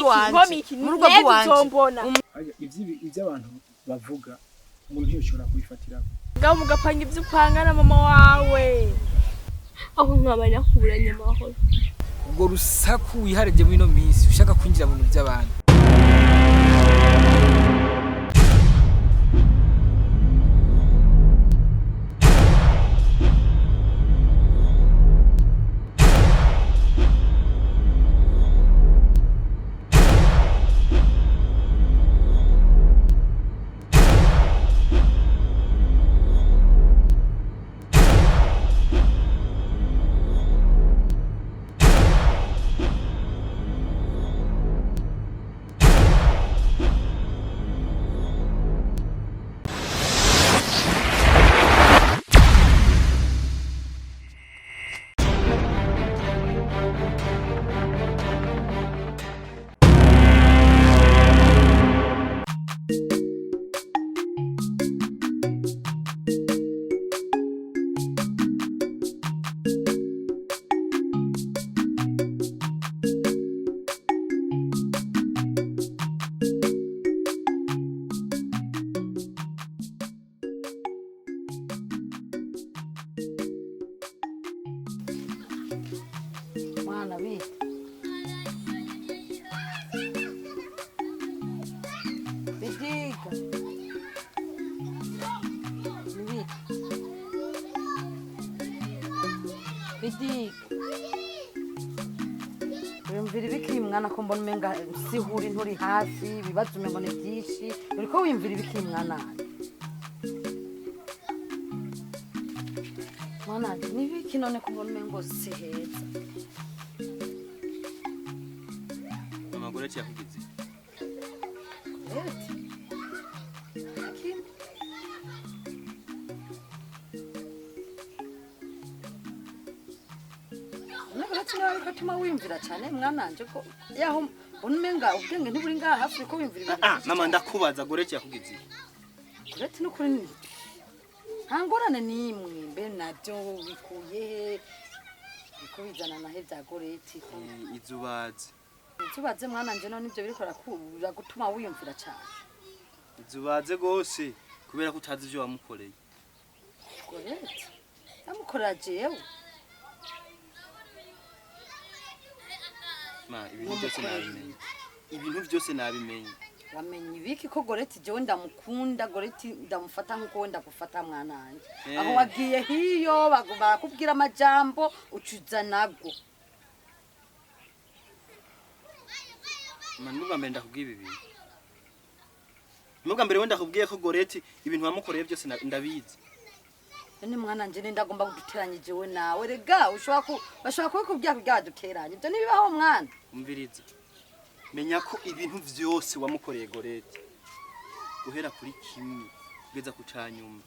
Nkomiki bw'iwanje, mu rugo bw'iwanje. Uzombona. Ivyo abantu bavuga umuntu ntiyoshobora kubifatiraho. Ngaho mugapanga ivyo upanga na mama wawe. Aho nkaba nakuburanye amahoro. Ubwo rusaku wihareje muri ino minsi ushaka kwinjira mu bintu by'abantu. Mwana bite? Bidiga. Ni bite? Bidiga. Wiyumvira ibiki mwana, ko mbona umenga sihuri, nturi hafi, ibibazo umengo ni byinshi? Uriko wiyumvira ibiki mwana? Mwana, ni ibiki none ko mbona umengo si heza? Mama, Goreti yakugize? Goreti? Kimwe. None Goreti nawe ariko atuma wiyumvira cyane mwananje, ko yaho mbona umenga ubwenge ntiburi ngaha hafi, uriko wiyumvira ibintu Ah, byinshi mama. cane. Ndakubaza, Goreti yakugize? Goreti n'ukuri nta ngorane n'imwe. Mbe nabyo bikuye he? Biko bizana nahe bya Goreti ko? Izubaze. Tubaze mwananje, none ibyo biriko biragutuma wiyumvira cyane? Izubaze gose kubera ko utazi ivyo wamukoreye. Goreti yamukorera jewe? Ma, ibintu byose nabimenye, ibintu byose nabimenye. Wamenye ibiki? Ko Goreti jewe ndamukunda, Goreti ndamufata nkuko we ndagufata mwananje. Aho wagiye hiyo barakubwira amajambo ucuza nago. Ma, nubwa mbere ndakubwiye ibi bintu, nubwa mbere wenda ndakubwiye ko Goreti ibintu wamukoreye byose ndabizi. None mwananje, ni ndagomba kuduteranya jewe nawe? Rega ushobora ku bashobora kubikubwira kugira baduteranye, ibyo ntibibaho mwana. Umviriza, menya ko ibintu vyose wamukoreye Goreti, guhera kuri kimwe kugeza ku canyuma,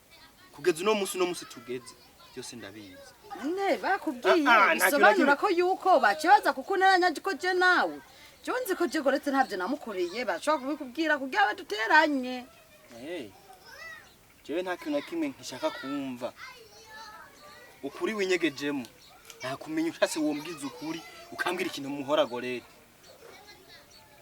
kugeza uno munsi tugeze, byose ndabizi. None bakubwiye Ah, ah, nta kintu na bisobanura kimwe. ko yuko baciye baza kukunteranya, ko je nawe jewe nzi ko je Goreti ntabyo namukoreye. Bashobora kubikubwira kugira baduteranye. Hey, jewe nta kintu na kimwe nkishaka kumva. Ukuri winyegejemo ntakumenya. Ushatse wombwiza ukuri, ukambwira ikintu muhora Goreti.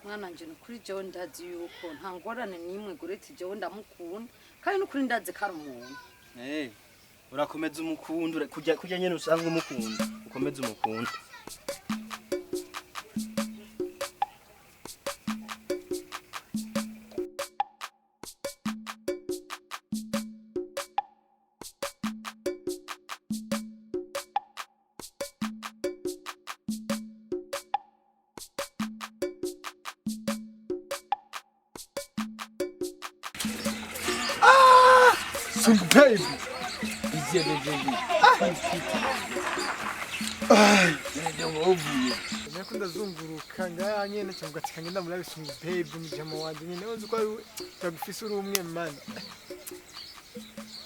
Mwana nje, nukuri jewe ndazi yuko nta ngorane n'imwe. Goreti jewe ndamukunda, kandi nukuri ndazi ko ari umuntu. Hey, urakomeza umukunda, kurya nyene usanzwe umukunda, ukomeza umukunda. Sung baby. Iziye baby. Uvuye. Nako ndazunguruka ngaha nyene, cyangwa ati kangenda muri Sungu baby, mujama wanje nyene, uzi ko ari tagufise uri umwe man.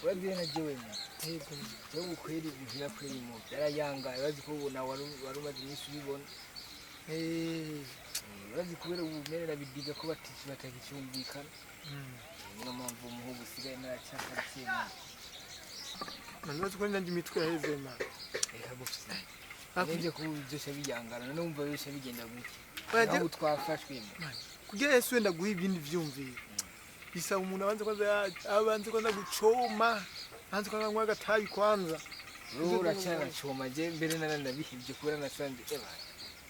Urabwiye na jewe mwa. Yego. Jewe kweli ibintu kweli mu byarayangaye, urazi ko ubu nawe wari umaze iminsi ubibona. Urazi kubera ubu merera bidiga ko batiki batakicyumvikana. Niyo mpamvu umuhungu usigaye naracakarikiye. Man, uzi ko nanjye imitwe yaheze man. Reka gusa. Nibyo ko byose biyangana, none wumva byose bigenda gute? Oya, Aho twafashwe. Kugira Yesu wenda guha ibindi vyumviro bisaba umuntu abanze kwanza abanze kwanza gucoma, abanze kwanza kunywa agatabi kwanza. Wowe uracyaracoma. Je mbere naranabihivye kubera nasanze eba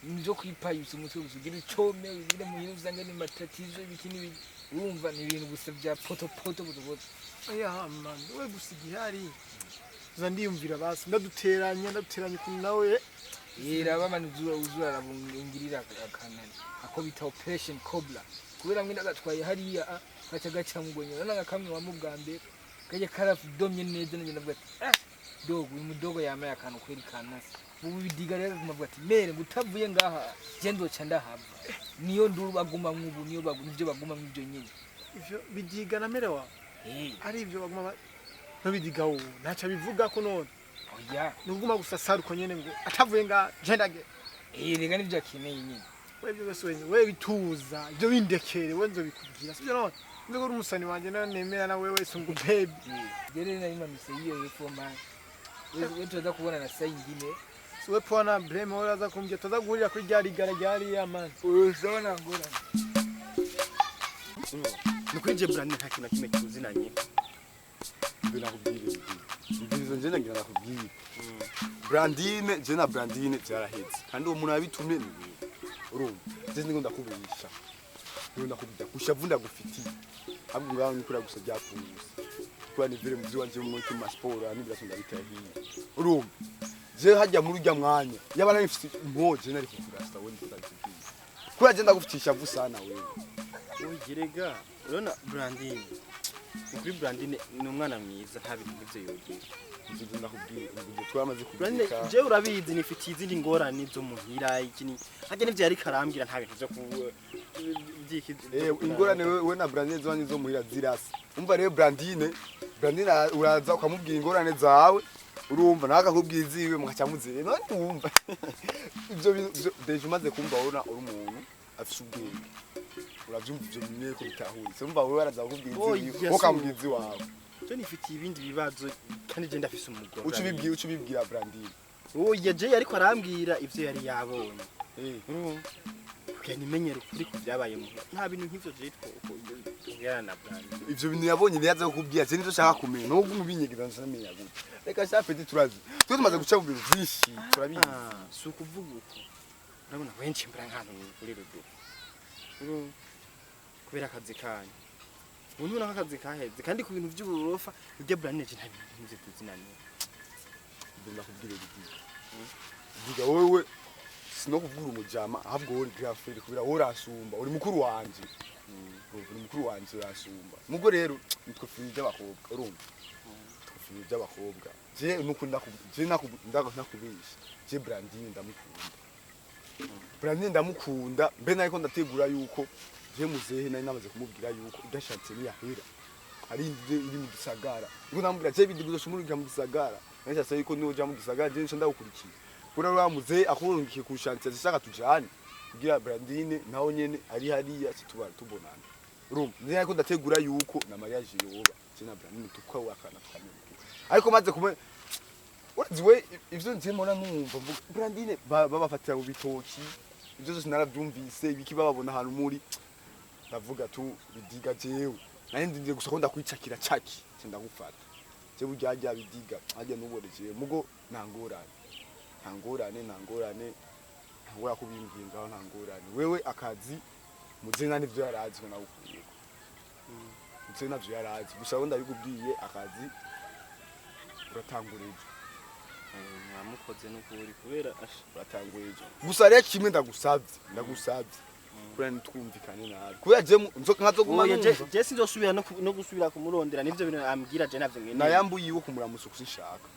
nivyo kwipayusa umutwe gusa, ugira icome ugire muhira usanga ni matatizo ibiki n'ibiki, urumva ni ibintu gusa bya poto poto poto poto. Oya man, we gusa igihari uza ndiyumvira basi ndaduteranya ndaduteranya ukuntu nawe. Yera bamana uzura uzura arabungirira akanani ako bita Operation Cobra, kubera mwe ndagatwaye hariya gaca gaca mugonyora nanga kamwe wa mu bwa mbere kajya karadomye neza, nanjye ndavuga ati ah dogo, uyu mudogo yamaye akantu kweri kanasi. Ubu bidiga rero aguma avuga ati mere ngo utavuye ngaha je ndoca ndahava, niyo nduru baguma mwubu, niyo baguma nivyo baguma mw'ivyo nyene. Ivyo bidiga na mere wawe? Eh. Ari ivyo baguma no bidiga wowe ntaco abivuga ko none? Oya. Nuguma gusa saruko nyene ngo atavuye nga jendage. Eh, rega nivyo akeneye nyene. We byo byose we bituza ibyo bindekere, we nzobikubwira sibyo none nzi ko uri umusani wanje nawe nemera na wewe sungu baby. Je rero nari manutse yiyo hepfo man, we tuza kubona na saa ingine. Siwe pona blame wowe uraza kumbwira tuza guhurira kuri rya rigara ryariya man. Uzabona ngorane. Ni kuri je Brandine nta kintu na kimwe tuzinanye. Mbe nakubwire ibyo nje nagira nakubwire Brandine, je na Brandine byaraheze kandi uwo muntu yabitumye ni wewe, urumva? Je ndiko ndakubisha, ndiko ndakubwira kushavu ndagufitiye, ahubwo ngaho ni kuriya gusa byapfunguse kubera nivire mu vy'iwanje mu ma sport n'ibiraso ndabiteye hiya, urumva? Je hajya muri urya mwanya yaba nari mfise impoje nari kukurasta wewe, ndakubwira kubera je ndagufitiye ishavu sana wewe. Oya urabona Brandine, ni kuri Brandine ni umwana mwiza, nta bintu nk'ivyo yogira. Ivyo ndakubwira ubwo twamaze Brandine kubika. je urabizi nifitiye izindi ngorane zo muhira, iki ni harya n'ivyo yariko arambwira, nta bintu vyo ku vyiki. Ingorane we na Brandine zanyu zo muhira zirasa. Umva rero Brandine uraza ukamubwira ingorane zawe, urumva? Nawe akakubwira iziwe mukaca muzire. None wumva ivyo bintu déjà umaze kumva ubona uri umuntu afise ubwenge, uravyumva ivyo bimwe ko bitahuritse. Umva wewe araza kukubwira Oya, iziwe, wowe ukamubwira iziwawe. Je nifitiye ibindi bibazo kandi je ndafise umugore. Uca ubibwira Brandine. Oya je yariko arambwira ivyo yari yabonye. Eh. Kugira nimenyere ukuri ku vyabaye muhira, nta bintu nk'ivyo je twogera na Brandine. Ivyo bintu yabonye niyo aza kukubwira, je nivyo nshaka kumenya. Nubwo umubinyegeza nsamenya gute? Reka sha petit, turazi twe tumaze guca mu bintu vyinshi, turabizi. Ah, si ukuvuga uko, urabona wenshi mbura nk'ahantu kuri ruguru. Urumva? Kubera akazi kanyu ubu ntubona ko akazi kaheze kandi ku bintu vy'uburofa ibyo Brandine je nta bintu nk'ivyo tuzinaniye. Ndakubwira bidiga diga wewe sinokubwira umujama, ahubwo wowe uri grand frère kubera wowe uransumba, uri mukuru wanje. Urumva, uri mukuru wanje uransumba. Mugo rero nitwe fini by'abakobwa, urumva? Nitwe fini by'abakobwa. Je nuko je nakubisha, je Brandine ndamukunda, Brandine ndamukunda. Mbe nariko ndategura yuko je muzehe nari namaze kumubwira yuko idashatse niyahera ari indi iri mu gisagara, niko ndamubwira je bidi gusa mu gisagara nashatse yuko niyo uja mu gisagara je nca ndagukurikiye kubera uriya muzehe akurungikiye ku chantier zishaka tujane kugira Brandine naho nyene ari hariya situbara tubonana, urumva? Nzi ariko ndategura yuko na mariage yoba je na Brandine tukawakana tukamenya, ariko maze kume urazi we ivyo nje mbona numva mvuga Brandine babafatira mu bitoki, ivyo byose naravyumvise, ibiki bababona ahantu muri, ndavuga tu bidiga jewe nari ndindiriye gusa ko ndakwicakira caki nce ndagufata je burya harya bidiga harya nubone jewe mugo nta ngorane, nta ngorane, nta ngorane, nta ngorane kubimbwiye ngaho, nta ngorane. Wewe akazi muze nta nivyo yarazi ko nawukuyeko, muze navyo yarazi gusa we ndabikubwiye akazi uratangura ejo. Mwamukoze n'ukuri kubera asha. Uratangura ejo. Gusa rero kimwe ndagusavye, ndagusavye kubera ntitwumvikane nabi kubera je nkazoguma Oya je numva je sinzosubira no gusubira kumurondera nivyo bintu ambwira je navyo nkeneye. Nayambuye iwe kumuramutsa uko sinshaka,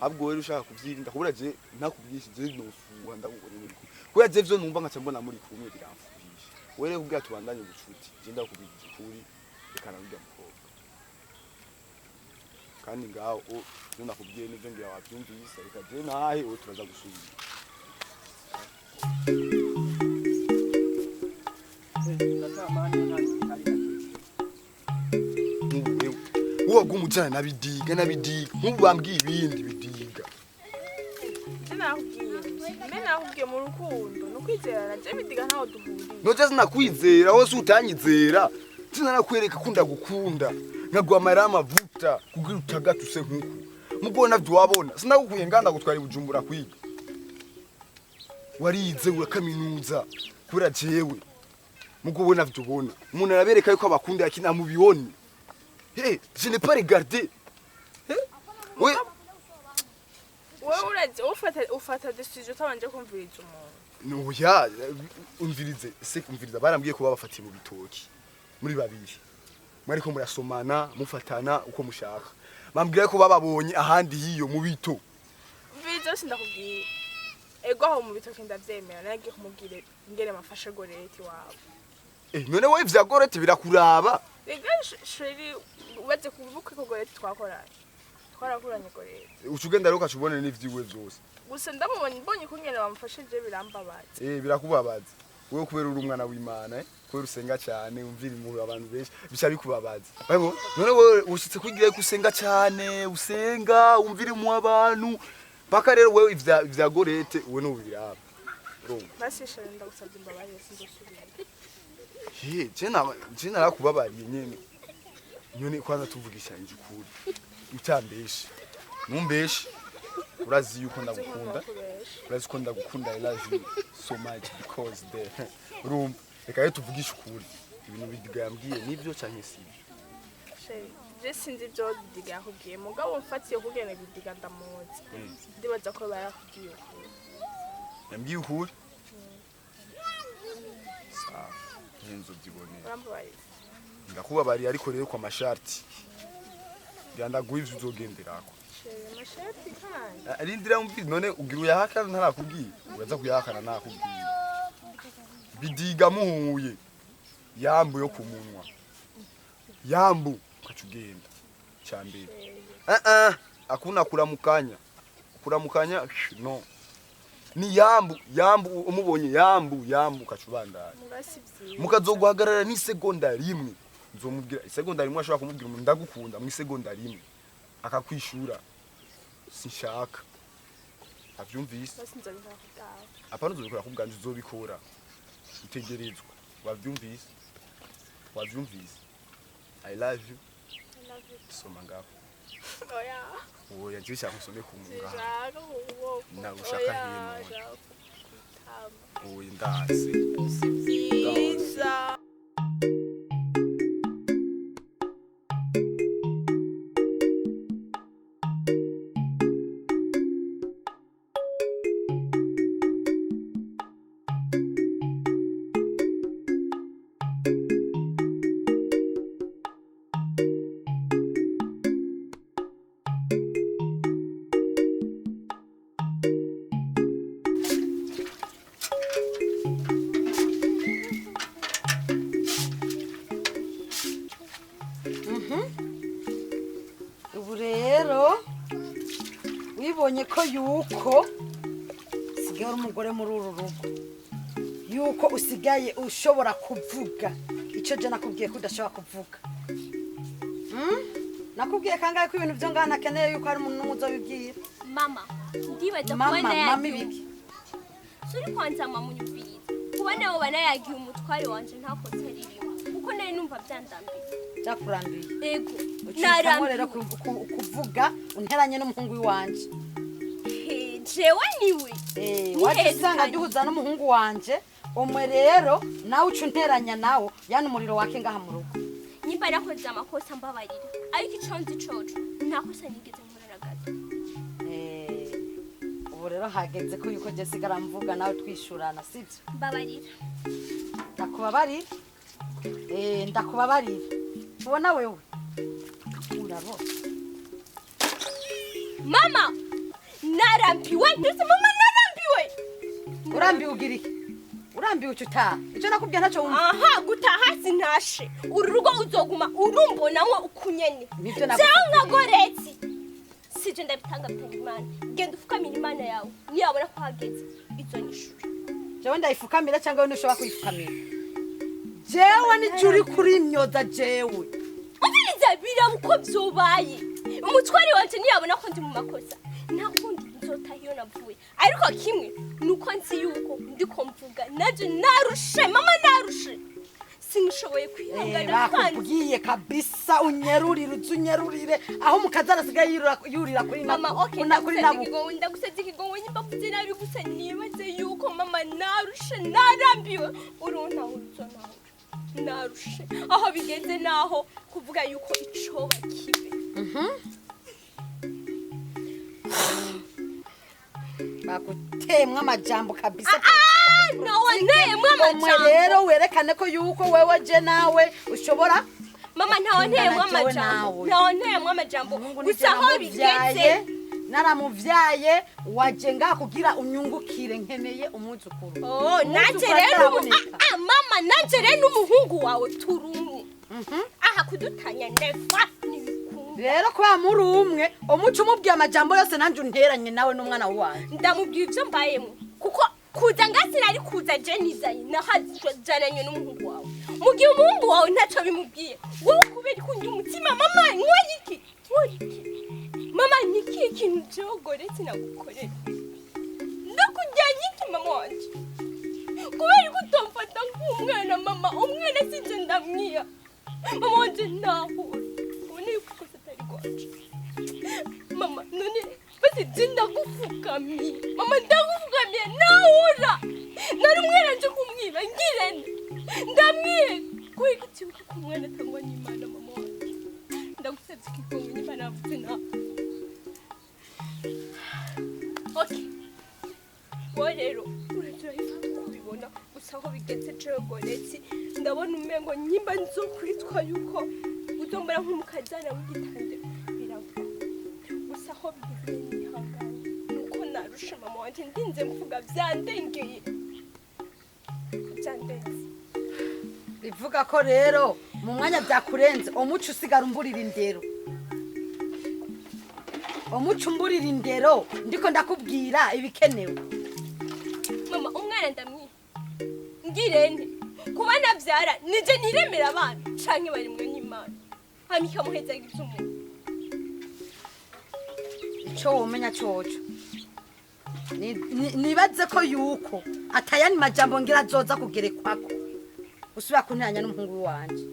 ahubwo wewe ushaka kuvyirinda kubera je ntakubwishe je nofuha ndakubona muri kumwe kubera je vyo numva nkaca mbona muri kumwe biramfuhisha. Wewe rero kubwira tubandanye ubucuti, je ndakubwira ukuri, reka naburya mukobwa kandi ngaho ivyo nakubwiye nivyo ngira wavyumvise. Reka je nahe uwo turaza gusubira. Nk'ubu wewe wowe umujana nabidiga nabidiga, nk'ubu bambwiye ibindi bidiga. Ivyo nakubwiye. Byose mbe nakubwiye mu rukundo ni ukwizerana, je Bidiga ntaho duhuriye. Noje sinakwizera, wose utanyizera. Sinanakwereka ko ndagukunda, nkaguha amavuta kugira utagatuse nkuku mugo navyo wabona. Sinagukuye nganda gutwara i Bujumbura kwiga, warize urakaminuza kubera jewe. Mugo we navyo ubona, umuntu arabereka yuko abakunda yakina mubibone. Hey, je n'ai pas regardé. Hey, we Wowe urazi ufata decision utabanje kumviriza umuntu. Oya, umvirize se, umviriza. Barambwiye ko babafatiye mu bitoki muri babiri, mwariko murasomana, mufatana uko mushaka. Bambwira ko bababonye ahandi hiyo mu bito. Umviriza yose ndakubwiye. Ego, aho mu bitoki ndavyemera, nagiye kumubwira ingene mafashe Goreti wabo. Eh, none wowe ivya Goreti birakuraba? Rega chéri, ubaze kuvuga ko Goreti twakoranye, twarakuranye Goreti. Uca ugenda rero ukacubonera n'ivyiwe vyose. Gusa ndamubonye, mbonye ukungene bamufashe, je birambabaza. Eh, birakubabaza wewe kubera uri umwana w'Imana, eh? Kubera usenga cyane, umvira impuhwe abantu benshi, bica bikubabaza. Babo none wewe ushitse kwigira ko usenga cyane, usenga umvira impuhwe abantu, paka rero wewe ivya Gorete wewe n'ubiraba, urumva? Basi chéri, ndagusabye imbabazi, sinzosubira. He, je narakubabariye nyene. None kwanza tuvugishanje ukuri, utambeshe, numbeshe, urazi yuko ndagukunda, urazi ko ndagukunda. I love you so much because the urumva, reka rero tuvugishe ukuri, ibintu Bidiga yambwiye nibyo canke sibyo? Chéri, je sinzi ibyo Bidiga yakubwiye, mugabo mfatiye kugene Bidiga ndamuzi, ndibaza ko barakubwiye ukuri. Yambwiye ukuri, sawa, nzobyibonera. Urambabarira? Ndakubabariye, ariko rero kwa masharti ngira ndaguha ivyo uzogenderako. Chéri, amashati kandi? Rindira mvi, none ugira uyahakana ntarakubwiye? Uraza kuyahakana nakubwiye. Bidiga muhuye, yambu yo ku munwa, yambu ukaca ugenda cyambere. Ah ah, akuna kuramukanya, kuramukanya no ni yambu, yambu, umubonye yambu, yambu, ukaca ubandanya. Muga si vyiza. Mukazoguhagarara n'isegonda rimwe, nzomubwira. Isegonda rimwe ashobora kumubwira umuntu ndagukunda mu isegonda rimwe, akakwishura sinshaka, avyumvise? Basi nzobikora kubwawe. Apana, uzobikora kubwanje, uzobikora utegerezwa. Wavyumvise? Wavyumvise? I love you. I love you. Soma ngaho. Oya. Oya, je shaka usome ku ngaho. Sinshaka ku kuboko. Nawe ushaka Oya, hino. nshaka kutama. Oya, ndase. Si vyiza. Ubu rero wibonye ko yuko usigaye uri umugore muri uru rugo, yuko usigaye ushobora kuvuga icyo je nakubwiye ko udashobora kuvuga. Nakubwiye kangahe ko ibintu byo ngaha nakeneye yuko hari umuntu n'umwe uzobibwira? Mama, ndibaza kuba Mama, mama. nayagiye. Ibiki? Suri kwanza mama, unyumviriza. Kuba nabo banayagiye umutware wanje nta kosa ririmo, kuko nari numva byandambiye. Byakurambiye? Ego. Ucikamo rero. Narambiwe. Kuvuga unteranye n'umuhungu w'iwanje. He, jewe niwe. Eh, Ni waje heza usanga kandi. duhuza n'umuhungu wanje umwe, rero nawe uca unteranya nawo, yani umuriro wake ngaha mu rugo. Nimba nakoze amakosa mbabarira, ariko ico nzi coco nta kosa nigeze nkora na gato. Eh, ubu rero hageze ko yuko je sigara mvuga nawe twishurana, sibyo? Mbabarira. Ndakubabarira, eh, ndakubabarira. Ubona wewe, urabona? Mama, narambiwe ndetse, mama, narambiwe. Urambiwe ugira iki? Urambiwe uca utaha. Icyo nakubwiye ntacyo wumva. Aha, gutaha sintashe. Uru rugo uzoguma urumbonamwo ukunyene. Nivyo nakubwiye. Jewe nka Goreti sije ndabitanga, bitanga Imana. Genda ufukamira Imana yawe, niyabona ko hageze izonyishura. Jewe ndayifukamira cyangwa wewe ntushobora kuyifukamira? Jewe nije uri kuri myoza jewe. Umviriza, biraba uko vyobaye, umutware wanje niyabona ko ndi mu makosa, nta kundi nzotaha iyo navuye, ariko Kimwe nuko nzi yuko ndiko mvuga naje narushe, mama, narushe, sinishoboye kwihangana kandi. Bakubwiye kabisa unyerurire, uze unyerurire aho umukazana asigaye yurira kuri Mama, okay, kuri ndagusabye nabo. ikigongo, ndagusabye ikigongo nyimba mvuze nabi, gusa nibaze yuko, mama, narushe, narambiwe. Uruntahura, uzonahura, narushe aho bigeze naho kuvuga yuko icoba kibe. Bagutemwa amajambo kabisa. Nawe nteyemwe Umwe amajambo. rero werekane ko yuko wewe je nawe ushobora Mama, ntawe nteyemwe Kundana jewe amajambo. nawe. Ntawe nteyemwe amajambo. Umuhungu Gusa aho bigeze naramuvyaye, waje ngaha kugira unyungukire, nkeneye umwuzukuru. Oh, nanje Umwuzukuru rero ataraboneka. ah, ah, mama, nanje rero n'umuhungu wawe turumwe aha, kudutanya nefa ntibikunda. Rero kubera muri umwe umuco umubwiye amajambo yose, nanje unteranye nawe n'umwana wawe. Ndamubwira ibyo mbayemo, kuko kuza ngasi nari kuza je nizanye nahajananye n'umuhungu wawe. Mu gihe umuhungu wawe ntaco bimubwiye, wowe kubera ikunda umutima, mama, nkora iki? Nkora iki, mama? Ni ikihe kintu jewe Goreti nagukorera? Ndakujyanye iki, mama wanje? Kubera ko utamfata nk'umwana, mama, umwana sije ndamwiya. Mama wanje, nahura ubona yuko ikosa atari rwacu, mama. None basi je ndagupfukamiye, mama, ndagupfukamiye, nahura nari umwana nje kumwiba ngirente ndamwiye kubera ko utibuka ko umwana atangwa n'Imana. Mama wanje, ndagusabye ikigongo niba navuze nawe. Okay, wowe rero urahita uko ubibona. Gusa aho bigeze, jewe Goreti ndabona umengo nyimba nzokwitwa yuko uzombara nk'umukazana w'igitandero birava. Gusa aho bigeze nihangane, nuko narusha, mama wanje, ndinze mvuga vyandengeye, byandenze. Bivuga ko rero mu mwanya byakurenze, umuco usigara umburira indero, umuco umburira indero, ndiko ndakubwira ibikenewe. Mama, umwana ndamwiha ngirente? Kuba navyara nije niremera abana canke barimwe n'Imana hama ikamuhezagiza umuntu? Ico womenya coco, nibaze ko yuko atayandi majambo ngira azoza kugerekwako usubira kunteranya n'umuhungu wanje.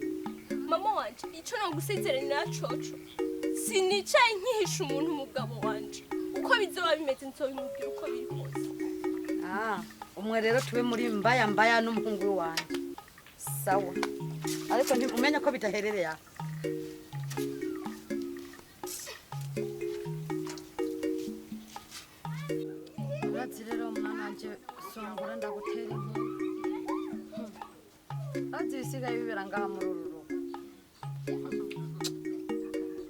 Mama wanje, ico nogusezerana coco, sinicaye nkihisha umuntu umugabo wanje. Uko bizoba bimeze nzobimubwira uko biri kose. Ah, umwe rero tube muri mbaya mbaya n'umuhungu wanje, sawa, ariko umenye ko bidaherereye aho. Urazi rero mwana wanje Songora, ndagutera inkuru. Urazi ibisigaye bibera ngaha muri uru rugo.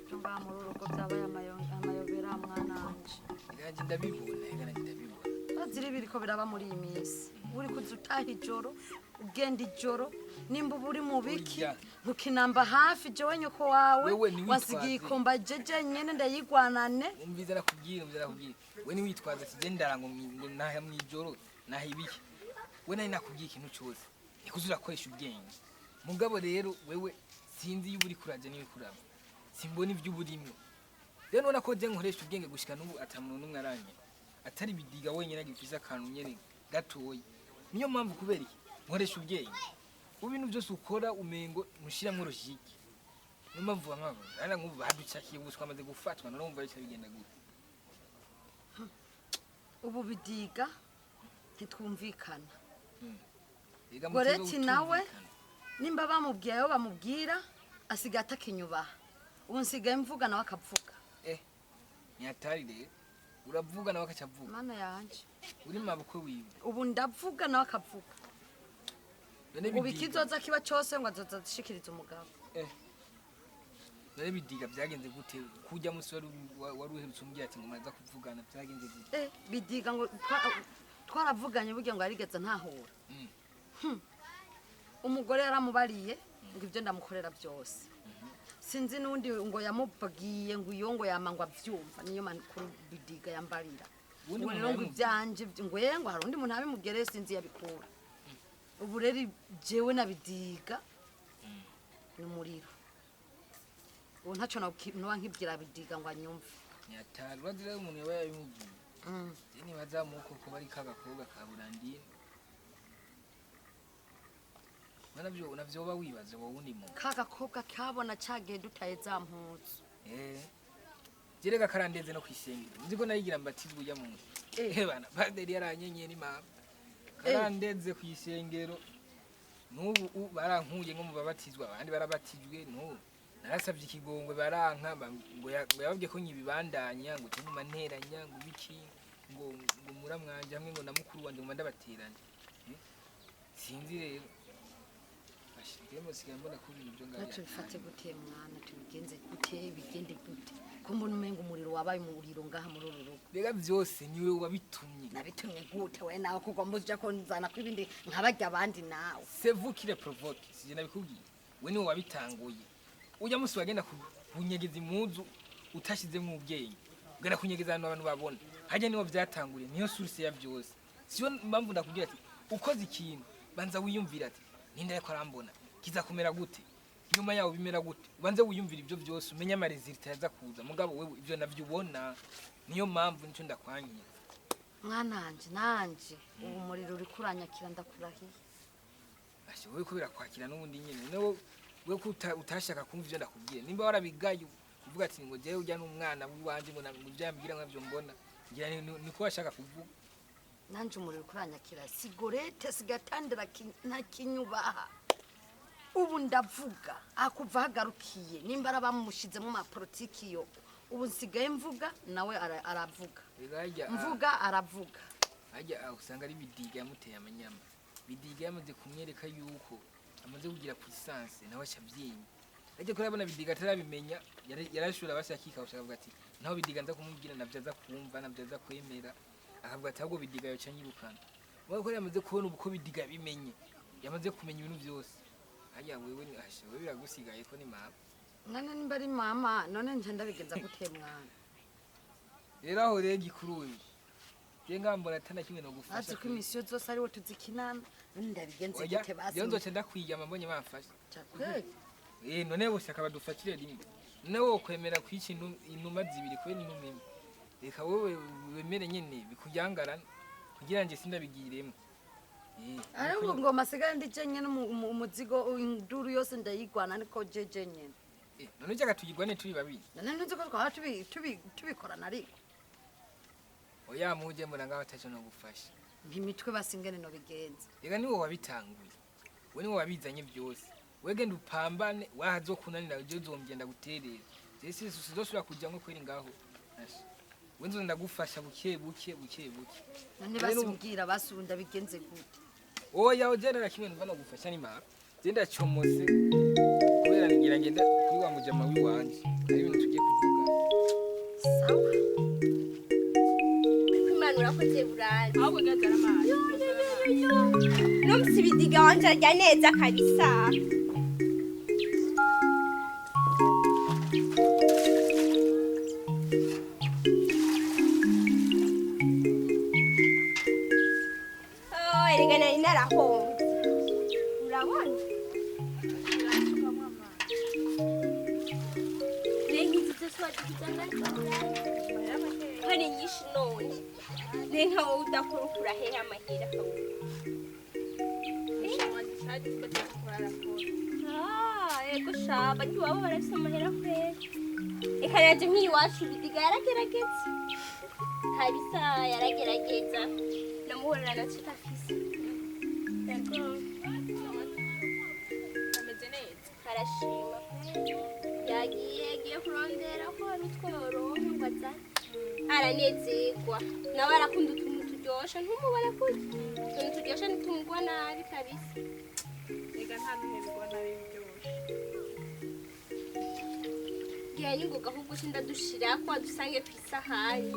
Byo ngaha muri uru rugo byabaye amayobera, mwana wanje. Nanjye ndabibona, ega nanjye ndabibona. Urazi biriko biraba muri iyi minsi, uri kuza utaha ijoro, ugenda ijoro, nimba uba uri mu biki, Oya. ntukinamba hafi jewe nyoko wawe. Wewe ntiwitwaze. Wasigiye ikomba jeje nyene ndayigwanane. Umviza nakubwira, umviza nakubwira, we niwitwaza ati je ndara ngo naha mwijoro naha ibiki. We nari nakubwiye ikintu cyose nikuze urakoresha ubwenge. Mugabo rero wewe sinzi iyo uri kuraja niyo kuraba, simbona ibyo uburimwo. Rero nubona ko je nkoresha ubwenge gushika n'ubu ata muntu n'umwe aranyina atari Bidiga wenyine agifise akantu nyene gatoyi. Niyo mpamvu kubera iki nkoresha ubwenge, ubu ibintu byose ukora umengo ntushiramwo logique. Niyo mpamvu bamwe ara nk'ubu baducakiye, ubu twamaze gufatwa. None wumva bica bigenda gute? Ubu Bidiga ntitwumvikana. Ega Goreti mutego nawe? utumvikana. Nimba bamubwiye ayo bamubwira, asigaye atakinyubaha. Ubu nsigaye mvuga nawe akavuga. Eh, nyatari rero uravuga nawe akacavuga. Mana yanje! Uri mabukwe wiwe. Ubu ndavuga nawe akavuga. None Ubu Bidiga ikizoza kiba cyose ngo azoza ashikiriza umugabo. None Bidiga byagenze gute kujya musi wari uherutse umbwira ati ngo muraza kuvugana? Byagenze gute? Eh, Bidiga ngo twaravuganye burya ngo yarigeze ntahura. Umugore yaramubariye ngo ibyo ndamukorera byose, sinzi n'undi ngo yamubwiye ngo iyo ngo yama ngo abyumva, niyo makuru Bidiga yambarira. Uwundi Ngo muntu rero ngo yabimubwiye? ibyanje ngo ye ngo hari undi muntu yabimubwiye, rero sinzi yabikura. Ubu rero jewe na Bidiga ni umuriro. Ubu ntacyo noba nkibwira Bidiga ngo anyumve. Nyatari, urazi rero umuntu yaba yabimubwiye. Je nibazamuka ko bari kagakobwa ka Burandine. Navyo navyoba wibaze wowe undi muntu. Ka gakobwa kabona cagiye dutaye za mpuzu. Eh. Jerega karandeze no kwisengera. Nzi ko nayigira mbatizwe ujya muntu. Eh bana, padiri yaranyenyeye ni mama. Karandeze kwisengero. Nubu barankuye ngo mubabatizwa abandi barabatijwe nubu. Narasabye ikigongwe baranka ngo yababwiye ko nyibibandanya ngo tuguma nteranya ngo biki ngo ngo muramwanje hamwe ngo na mukuru wanje ngo ndabateranya. Sinzi rero. Ashigemo sigaye mbona ko ibintu byo ngaho. Naco bifate gute mwana, tubigenze gute, bigende gute? Ko mbona umenga umuriro wabaye umuriro ngaha muri uru rugo. Bega byose niwe wabitumye. Nabitumye gute we nawe ko ugomba uja konzana ko ibindi nkabarya abandi nawe? C'est vous qui le provoque, sije nabikubwiye. We niwe wabitanguye. Ujya musi wagenda kunyegeza impuzu utashizemo ubwenge. Ugenda kunyegeza ahantu abantu babona. Hajya niwo byatanguriye, niyo source ya byose. Siyo mpamvu ndakubwira ati ukoze ikintu banza wiyumvira ati ninde ariko arambona, kiza kumera gute, nyuma yawo bimera gute, ubanze wiyumvira ibyo byose umenye ama resultat yaza kuza. Mugabo wewe ibyo navyo ubona, niyo mpamvu nico ndakwangiye. Mwananje nanje ubu muriro uri kuranyakira ndakurahiye. Ashe wewe kubera kwakira n'ubundi nyene nawe wewe ko utashaka kumva ivyo ndakubwiye. Nimba warabigaye uvuga ati ngo jewe ujya n'umwana w'iwanje ngo nabyambwira nkavyo mbona, ngira niko washaka kuvuga. Nanje umuriro kuranyakira sigorete sigatandira ntakinyubaha. Ubu ndavuga akuva hagarukiye nimba arabamushizemo ma politiki yo ubu nsigaye mvuga nawe aravuga. Mvuga aravuga. Ajya usanga ari bidiga yamuteye amanyama. Bidiga yamaze kumwereka yuko amaze kugira puissance nawe acabyinye. Ajya kurabona bidiga atarabimenya yarashura bashakika bashaka ati naho bidiga nza kumubwira navyo aza kumva navyo aza kwemera. Akavuga ati ahubwo bidiga yoca nyirukana. Mwe ko yamaze kubona uko bidiga bimenye. Yamaze kumenya ibintu byose. Hajya wewe ni ashe wewe biragusigaye ko ni mama. None nimba ari mama none nje ndabigenza gute mwana? Rero aho rero gikuru wewe. Je ngambona atana kimwe no gufasha. Azi ko imisiyo zose ari wo tuzikinana none ndabigenze gute basi? Yo nzoca ndakwiyama mbonye bamfasha. Cyakwege. None bose akabadufakire rimwe. None wo kwemera kwica inuma zibiri kwe n'inuma imwe. Reka wowe wemere nyene bikuyangarana kugira nje sindabigiremo. Ariko ngo masigaye ndi jenye umuzigo induru yose ndayigwana ariko jeje nyene. None cyaka tuyigwane turi babiri. None ntuzi ko twaba tubikorana ariko. Oya muje mbona ngaho ataco no gufasha. Mpimitwe basingene no bigenza. Reka niwo wabitanguye. We niwo wabizanye byose. Wege ndupambane wahazokunanira je uzomgenda guterera. Je sizosubira kuja ngo kweri ngaho. Wenzo ndagufasha buke buke buke buke. None basimbwira basunda bigenze gute? Oya ojerera kimwe numva nagufasha ni mama. Je ndacomose kubera ngira ngenda kuri wa mujama wiwanje. Hari ibintu tugiye kuvuga. Sawa. Imana urakoze burari. Ahubwo gazara amazi. No msibidiga wanje arya neza kabisa. Urabona? Hari nyinshi none. Nenka wowe udakora ukura hehe amahera? Yego shaba ntiwaba barafise amahera kweri. Reka naje nk'iwacu bidiga yaragerageza. Kabisa yaragerageza. Namuhorera na cita afise. Yego. Ameze neza. Arashima. Yagiye kurondera ko hari utworonka ngo azane. Aranezerwa. Nawe arakunda utuntu turyoshe ntumubona kurya. Utuntu turyoshe ntitumugwa nabi kabisa. Reka nta bihe bigwa nabi biryoshe. Ngira ningoga ahubwo sindadushira ko adusange kw'isahani.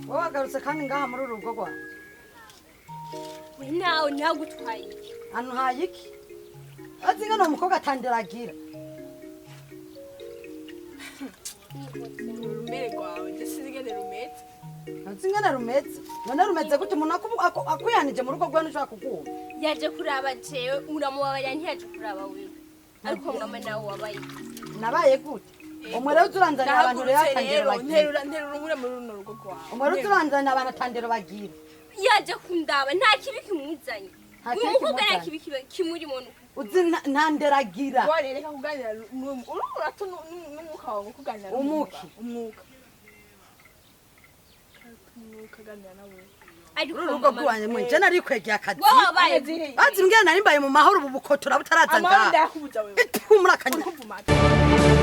Wowe wagarutse kandi ngaha muri uru rugo rwanjye. We nawe nagutwaye iki? Antwaye iki? Azi ngano umukobwa atandiragira. Urumere rwawe je sinzi ingene rumeze. Ntuzi ingene rumeze? None rumeze gute? Umuntu akuyanije mu rugo rwawe ntushobora kuguha. Yaje kuraba jewe, uramubabarira, ntiyaje kuraba wewe. Ariko mama, nawe wabaye Nabaye gute? Umwe rero uzuranzanira abantu rero Ndahagurutse atandero rero. bagira. Nterura, nterura nkure muri runo rugo rwawe. Umwe rero uzuranzanira abantu atandero bagira. Yaje kundaba, nta kibi kimuzanye. Nta Uyu kibi mukobwa nta kimuzanye. kibi kimurimo. Uzi nta nderagira. Wari reka kuganira urato n'umwuka wawe, kuganira. Umuki? Umwuka, umwuka, aganira nawe. Ariko Uru rugo mama, rwanjye mwe je narikwegeye akazi. wowe wabaye Bazi mbwira nari mbaye mu mahoro, ubu bukotora butaraza Amahoro ngaha. ndayakubuza wewe. Itu muri akanya. Uri kumva umata.